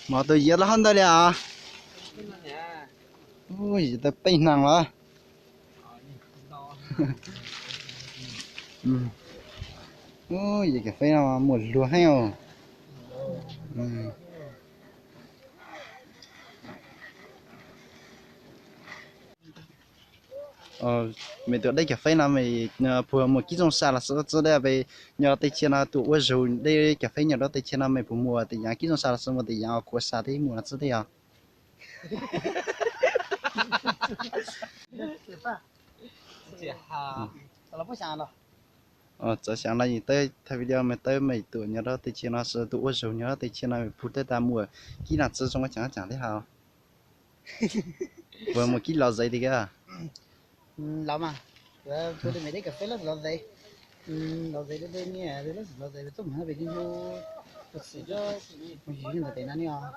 Mov tus yiav los hauv ntawd li os. Ub, yiav tau peb hneev los. Ub, yiav kas feb no muaj luag heev os. Mej tuam dej kas feb no mej puag muaj kib zoo sa los xwb txib dej peb nyob tej chaw no tuam ua zog dej kas feb nyob rau tej chaw no mej puag muaj tej yaav kib zoo sa los xwb muaj tej yaav khuav sa tej muaj no txib dej os. Txawv xyaav no tawb thaij video mej tawb mej tuam nyob rau tej chaw no xwb tuam ua zog nyob rau tej chaw no mej puag tej tas muaj kib no txib zoo ua caag caag thiab hos. Puag muaj kib los zes tiag. Los mas, puag tej me dej kas feb los zes, los zes tej niag los zes tuaj mus pem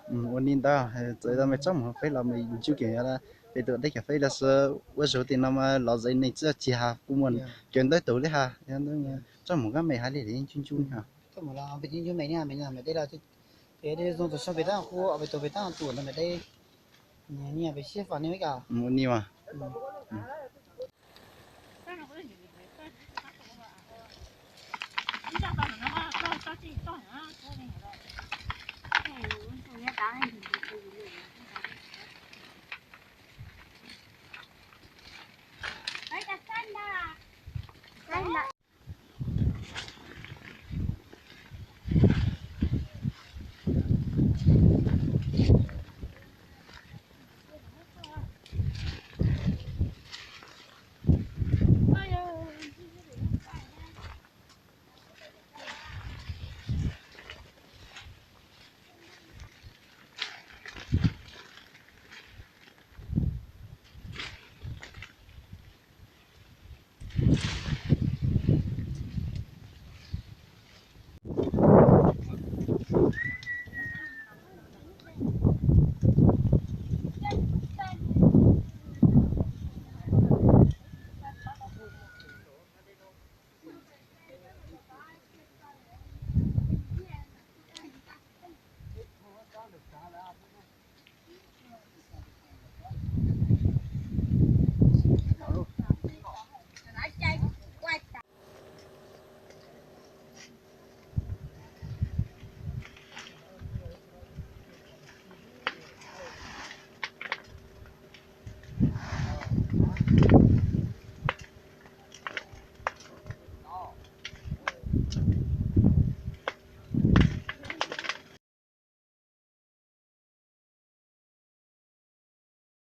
ub, ua li ntawd txawm tau mej tsob mus peb los mej ntsuj kev peb tuam dej kas feb los xwb ua zog tej no mas los zes neeg txawj tsis has kuj muaj cov ntawd tau li has, tsob mus kab mej has li ntsuj ntsuj os. Peb ntsuj me niag me dej los zoo tus xyoo peb tab hu peb tuam peb tab tuam ntawd me dej. Niag peb siab fas niag ib kas. Mus ni mas.